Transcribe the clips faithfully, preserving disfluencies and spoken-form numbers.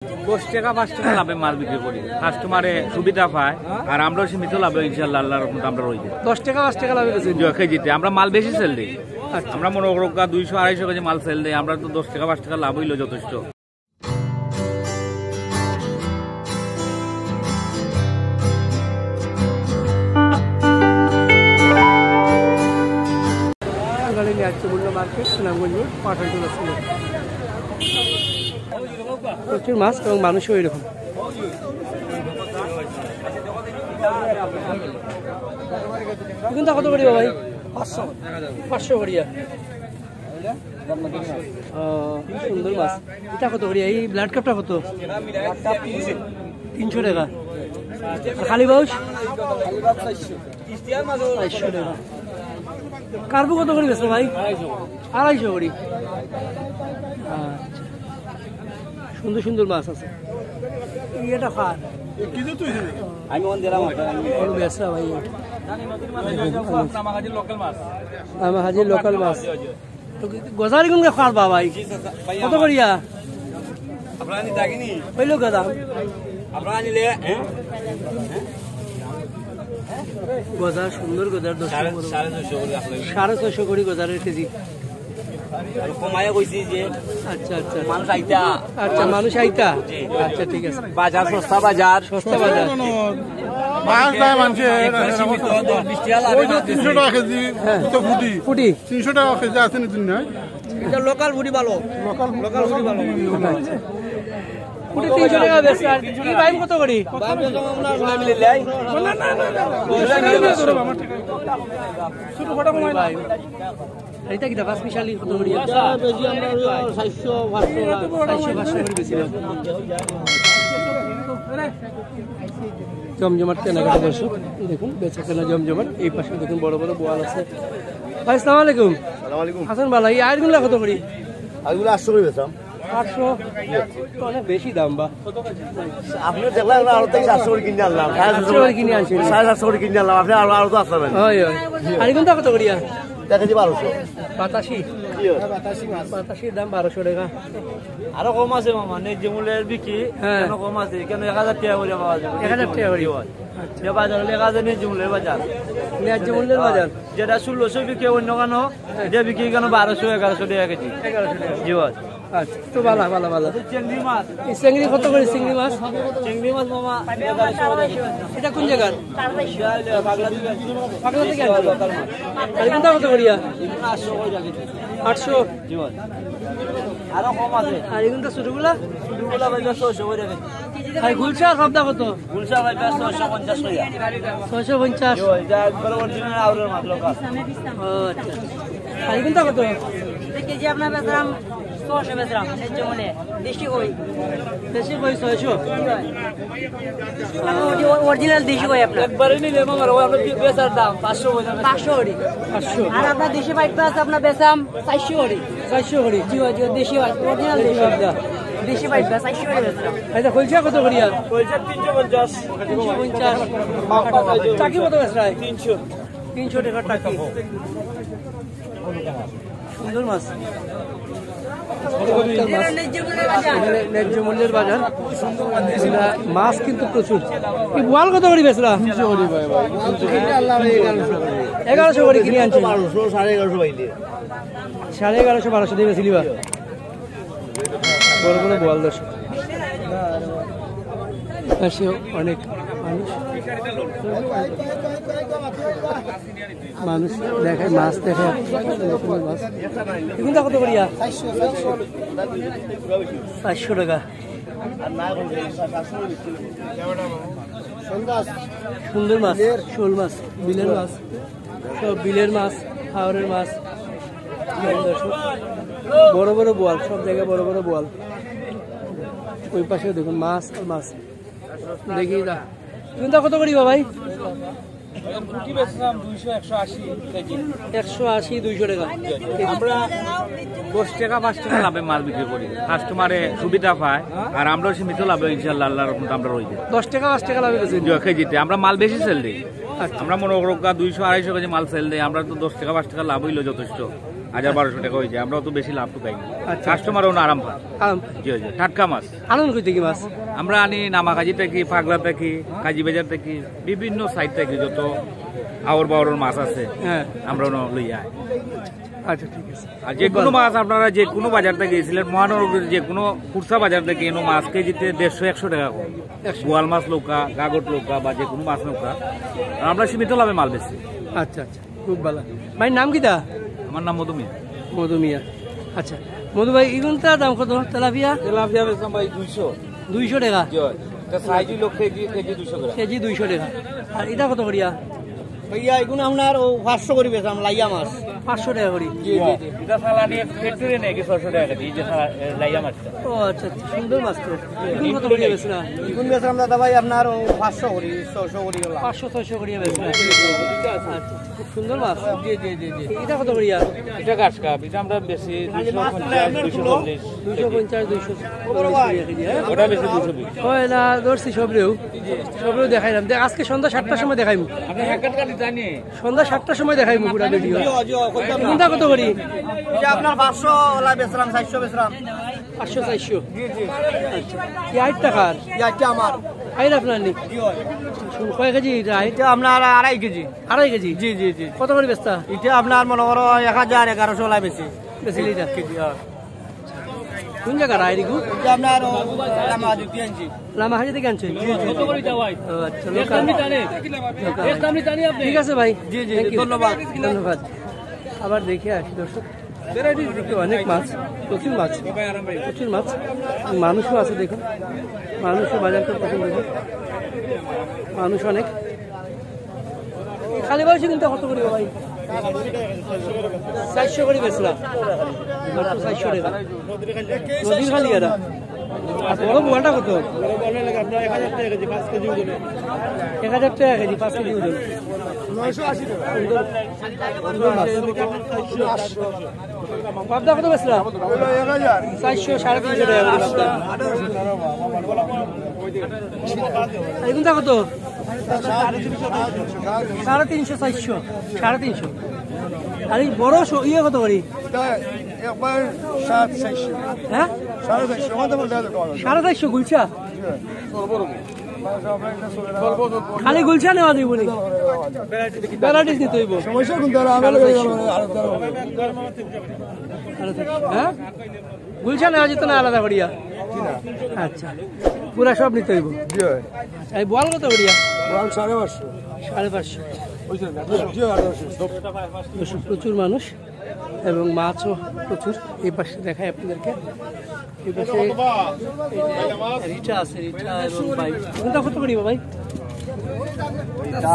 দশ টাকা, পাঁচ টাকা লাভে মাল বিক্রি করি, কাস্টমারে সুবিধা পায়, আর আমরাও সীমিত লাভে ইনশাআল্লাহ আল্লাহর রহমতে আমরা রই। দশ টাকা, পাঁচ টাকা লাভে বেচেন? জি, কেজিতে। আমরা মাল বেশি সেল দিই। আচ্ছা। আমরা মনে করো দুইশো আড়াইশো কেজি মাল সেল দেয়, আমরা তো দশ টাকা পাঁচ টাকা লাভ হইলো যথেষ্ট। বাঙালি ন্যায্য মূল্য মার্কেট, সুনামগঞ্জ রোড, পাঠানটুলা সিলেট। প্রচুর মাছ এবং মানুষও এরকম। এগুনতা কত করিয়া ভাই? পাঁচশো। পাঁচশো করিয়া। ও, সুন্দর মাছ। এটা কত করিয়া? এই ব্লাড কাপটা কত? তিনশো টাকা। আর খালি বাউস? চারশো টাকা। কার্পু কত করি বেচো ভাই? আড়াইশো করি। আচ্ছা। সুন্দর সুন্দর মাছ আছে। এই এটা খান। আমি অন দিলাম ওটা। ভাই। আমার হাজির লোকাল মাছ। তো গজারি কোন খার বা ভাই? কত করিয়া? আপনারা আনি থাকেনি? কইলো গজা। আপনারা আনিলে, হ্যাঁ? গজা, সুন্দর গজার দশ সাড়ে, সাড়ে ছয়শো করি আপনার। সাড়ে ছয়শো করি গজারের কেজি। আর কমাইয়া কইছি যে আচ্ছা, আচ্ছা। মানুষ আইতা। আচ্ছা, মানুষ আইতা। জি। আচ্ছা, ঠিক আছে। বাজার সস্তা বাজার। সস্তা বাজার। মাছ দেয় মানুষে, সীমিত, দশ বিশ টাকা লাভে ওই যে মাছ তিনশো টাকা কেজি, হ্যাঁ। তো ফুটি। ফুটি। তিনশো টাকা কেজি আছে নি দুনিয়ায়? এটা লোকাল ফুটি ভালো। লোকাল, লোকাল ফুটি ভালো। ফুটি তিনশো টাকা বেচে। আর কি ভাই কত করি? ছোট ফটো কমাই না। আর এটা কিতা পাঁচ মিশালি কত করি? এটা বেশি আমরা হলো চারশো, পাঁচশো। চারশো, পাঁচশো করি বেশি না। জমজমাট কেনাকাটা দর্শক, দেখুন বেচা কেনা জমজমাট। এই পাশে দেখুন বড় বড় বোয়াল আছে। ভাই, আসসালামু আলাইকুম। সালাম আলাইকুম। হাসান ভাই, এই আইরগুলা কত করি? আইরগুলা আটশো করি বেচলাম। আটশো? তো অনেক বেশি দাম বা। আপনি দেখলেন না, আরো থেকে সাতশো করে কিনে আনলাম। সাড়ে সাতশো করে কিনে আনছি। সাড়ে সাতশো করে কিনে আনলাম, আপনি আরো, আরো তো আসলাম। হয়, হয়। আর এগুনতা কত করিয়া? দেখা যায় বারোশো। বাতাসি? জি, হয়। বাতাসির দাম বারোশো টাকা। আরো কম আছে মামা, ন্যায্য মূল্যের বিক্রি, হ্যাঁ। কেন কম আছে? কেন এক হাজার টাকা করে পাওয়া যাবে? এক হাজার টাকা করে? জি, হয়। আচ্ছা। যে বাজার হলে এক হাজার ন্যায্য মূল্যের বাজার। ন্যায্য মূল্যের বাজার। যেটা ষোলোশো বিক্রি অন্য কেন, হ্যাঁ। এটা বিক্রি কেন বারোশো, এগারোশো টাকা কেজি। এগারোশো টাকা। জি, হয়। আচ্ছা, তো ভালা, ভালা, ভালা। চিংড়ি মাছ। এই চিংড়ি কত করে চিংড়ি মাছ? চিংড়ি মাছ মামা, এটা কোন জায়গার? পাগলা থেকে আনছো? আর এগুনতা কত করিয়া? আটশো। জি, হয়। আরো কম আছে। আর এগুনতা ছোটগুলা? ছোটগুলা ভাই, ছয়শো করে। আর গুলশা সবটা কত? গুলশা ভাই, ছয়শো পঞ্চাশ করিয়া। ছয়শো পঞ্চাশ? জি, হয়, এটা একবারে original আউরের মাছ, local। ও, আচ্ছা। আর এগুনতা কত? এটা কেজি আপনার বেচলাম ছয়শো, বেচলাম ন্যায্য মূল্যে। দেশি কই? দেশি কই ছয়শো? অরিজিনাল দেশি কই আপনার। একবারে নিলে মামার, ও আপনার বেচার দাম পাঁচশো হয়ে যাবে। পাঁচশো করি। পাঁচশো। আর আপনার দেশি পাইপ আছে, আপনার বেচলাম চারশো করি। চারশো করি? জি, জি, দেশি পাইপ, অরিজিনাল দেশি। আচ্ছা। দেশি পাইপ, চারশো করি বেচলাম। আচ্ছা, কলসা কত করিয়া? কলসা তিনশো পঞ্চাশ। তিনশো পঞ্চাশ। টাকি কত বেচরায়? তিনশো। তিনশো টাকা টাকি। সুন্দর মাছ। চমৎকার মাছ। এখানে ন্যায্য মূল্যের বাজার। মাছ কিন্তু প্রচুর। এই বোয়াল কত করি বেচরা? এগারোশো করি কিনে আনছো? বারোশো, সাড়ে এগারোশো পাইলে। সাড়ে এগারোশো, বারোশো দিয়া বেচিলিবা। বড় বড় বোয়াল দর্শক। পাশে অনেক মানুষ। মানুষ দেখায়, মাছ দেখায়। এগুনতা কত করিয়া? চারশো টাকা। সুন্দর মাছ, শোল মাছ, বিলের মাছ, সব বিলের মাছ, হাওরের মাছ। বড় বড় বোয়াল, সব জায়গায় বড় বড় বোয়াল। ওই পাশে দেখুন মাছ আর মাছ। দেখি দা, এগুনতা কত করিবা ভাই? এখন পুঁটি বেচলাম দুইশো, একশো আশি কেজি। একশো আশি, দুইশো টাকা। আমরা দশ টাকা, পাঁচ টাকা লাভে মাল বিক্রি করি, কাস্টমারে সুবিধা পায়, আর আমরাও সীমিত লাভে ইনশাআল্লাহ আল্লাহর রহমতে আমরা রই। দশ টাকা, পাঁচ টাকা লাভে বেচেন? জি, কেজিতে। আমরা মাল বেশি সেল দিই। আচ্ছা। আমরা মনে করো দুইশো, আড়াইশো কেজি মাল সেল দেই, আমরা তো দশ টাকা, পাঁচ টাকা লাভ হইলো যথেষ্ট। হাজার বারোশো টাকা অই যায়, আমরাও তো বেশি লাভ টুকাই না। আচ্ছা। কাস্টমারও না আরাম পায়। আরাম পায়। জি, জি, টাটকা মাছ। আনইন কই থাকি মাছ? আমরা আনি নামাকাজি থাকি, পাগলা থাকি, কাজীবাজার থাকি, বিভিন্ন সাইড থাকি যত আওর বাওরর মাছ আছে, হ্যাঁ। আমরা ওনো লইয়া আই। আচ্ছা, ঠিক আছে। আর যে কোনো মাছ আপনারা যে কোনো বাজার থাকি, সিলেট মহানগরীর যে কোনো খুচরা বাজার থাকি এনো মাছ কেজিতে দেড়শো একশো টাকা কম। একশো। বোয়াল মাছ লউক্কা, গাগট লউক্কা বা যে কোনো মাছ লউক্কা, আর আমরা সীমিত লাভে মাল বেচি। আচ্ছা, আচ্ছা, খুব ভালা। ভাইর নাম কিতা? আমার নাম মধু মিয়া। মধু মিয়া। আচ্ছা, মধু ভাই, ইগুনতা দাম কত তেলাপিয়া? তেলাপিয়া বেচলাম ভাই দুইশো। দুইশো টাকা? জি, অয়। ইটা সাইজ অইলো কেজি, কেজি দুইশো গ্রাম। কেজি দুইশো টাকা। আর ইটা কত করিয়া? ভাইয়া, ইগুন আপনার ও পাঁচশো করি বেচলাম, লাইয়া মাছ। পাঁচশো টাকা করি? জি, জি, জি। ইটা চালানি factory নাকি ছয়শো টাকা কেজি, এই যে চালা-, এ, লাইয়া মাছটা। ও আচ্ছা, আচ্ছা, সুন্দর মাছ তো। ইগুন কত করিয়া বেচরা? ইগুন বেচলাম দাদা ভাই আপনার ও পাঁচশো করি, ছয়শো করি ওলা। পাঁচশো ছয়শো করিয়া বেচরা। আচ্ছা, আচ্ছা, খুব সুন্দর মাছ। জি, জি, জি, জি। ইটা কত করিয়া? ইটা ঘাস কাপ, ইটা আমরা বেচি দুইশো পঞ্চাশ, দুইশো চল্লিশ। দুইশো পঞ্চাশ, দুইশো চল্লিশ করিয়া কেজি, হ্যাঁ? ওটা বেচি দুইশো বিশ। ও, এলা ধরছি সবরেউ। সবরেউ দেখাইলাম। দে-, আজকে সন্ধ্যা সাতটার সময় দেখাইমু। আপনি এক কাঠ কাটি জানি। সন্ধ্যা সাতটার সময় দেখাইমু পুরা ভিডিও। জি, জি, জি। ইগুনতা কত করি? ইটা আপনার পাঁচশো ওলা বেচলাম, চারশো বেচলাম। পাঁচশো, চারশো? জি, জি। আচ্ছা। ই আইটটা কার? ই আইটটা আমার। আইট আপনার নি? জি, অয়। শুন, কয় কেজি ইটা আইট? ইটা আপনার আড়াই কেজি। আড়াই কেজি? জি, জি, জি। কত করি বেচতা? ইটা আপনার মনে করো এক হাজার এগারোশো ওলা বেচি। বেচিলে ইটা? কেজি, হ্যাঁ। কোন জাগার আইট ইগু? ইটা আপনার ও লামা হাজি থাকি আনছি। লামা হাজি থাকি আনছে? জি, জি, জি। ও আচ্ছা, local। Local। ঠিক আছে ভাই। জি, জি, জি, thank you। ধন্যবাদ। ধন্যবাদ। আবার দেখে আসি দর্শক। এদিকে অনেক মাছ, প্রচুর মাছ, প্রচুর মাছ। মানুষও আছে দেখুন, মানুষও বাজার করতেছেন দেখুন, মানুষ অনেক। এই খালি বাউশি কিন্তু কত করি ভাই? চারশো করি বেচরা। মাত্র চারশো টাকা। নদীর খালি এরা। আর বড় বোয়ালটা কত? এক হাজার টাকা কেজি, পাঁচ কেজি ওজন। নয়শো আশি টাকা। সুন্দর, সুন্দর মাছ। পাবদা কত বেচরা? চারশো, সাড়ে তিনশো টাকা করি পাবদা। আর ইগুনতা কত? সাড়ে তিনশো, চারশো, সাড়ে তিনশো। আর এই বড় শ-, ইয়ে কত করি? একবার সাড়ে চারশো। হ্যাঁ? সাড়ে চারশো, আমাদের বলতে হবে কম। সাড়ে চারশো গুলশা? খালি গুলশা নেওয়া যাইবো নি? Varieties নিতে হইব। সমস্যা কোনটা? আর আমরা সাড়ে চারশো। হ্যাঁ? গুলশা নেওয়া যেত না আলাদা করিয়া? আচ্ছা, পুরা সব নিতে হইব। জি ভাই। এই বোয়াল কত করিয়া? বোয়াল সাড়ে পাঁচশো। সাড়ে পাঁচশো। জি, আড়াইশো। দর্শক, প্রচুর মানুষ এবং মাছও প্রচুর। এই পাশে দেখাই আপনাদেরকে, এই পাশে এই যে রিঠা আছে, রিঠা এবং বাইট। কোনটা কত করিব ভাই?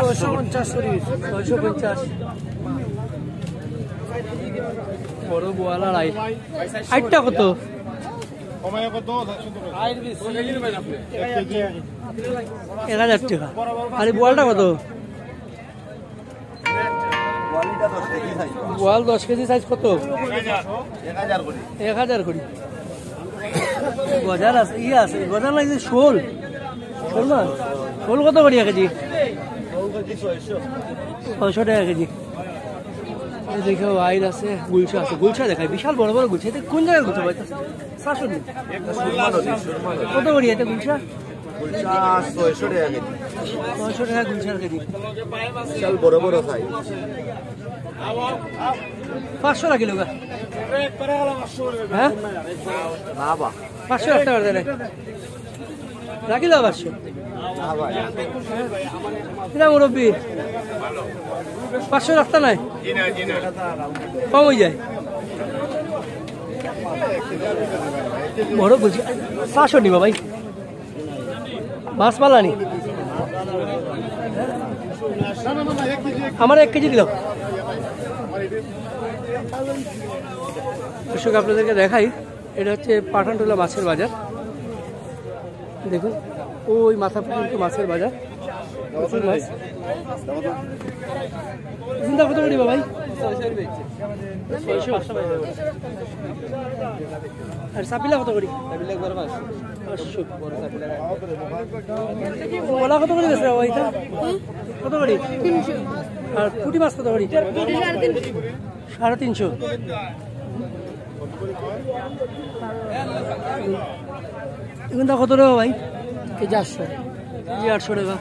ছয়শো পঞ্চাশ করি। ছয়শো পঞ্চাশ। বড় বোয়াল আর আইট। আইটটা কত? এক হাজার টাকা। আর এই বোয়ালটা কত? বোয়াল দশ কেজি সাইজ কত? এক হাজার করি। গজার আছে, ইয়ে আছে, গজার লাগছে শোল। শোল না? শোল কত করি এক কেজি? ছয়শো টাকা কেজি। এই দেখো, আইট আছে, গুলশা আছে, গুলশা দেখাই, বিশাল বড় বড় গুলশা। এটা কোন জায়গার গুলশা ভাই? চারশো নি? কত করি এটা গুলশা? গুলশা ছয়শো টাকা কেজি। ছয়শো টাকা গুলশার কেজি। বিশাল বড় বড় সাইজ। পাঁচশো রাখিল গা? হ্যাঁ? না বা। পাঁচশো রাখতে পারবে না? রাখিল পাঁচশো। না ভাই। কিনা মুরব্বী? পাঁচশো রাখতা নাই? কম অই যায়। বড় গুলশা। চারশো নিবা ভাই? মাছ পালানি? আমার এক কেজি দিলাম। দর্শক, আপনাদেরকে দেখাই, এটা হচ্ছে পাঠানটুলা মাছের বাজার। দেখুন, ওই মাথা পর্যন্ত মাছের বাজার, প্রচুর মাছ। জিন্দা কত করি ভাই? ছয়শো। আর সাপিলা কত করি? পাঁচশো। ওলা কত করি বেচরা ভাই এটা? কত করি? তিনশো। আর পুঁটি মাছ কত করি? সাড়ে তিনশো। সাড়ে তিনশো। এগুলা কত টাকা ভাই? কেজি আটশো। কেজি আটশো টাকা।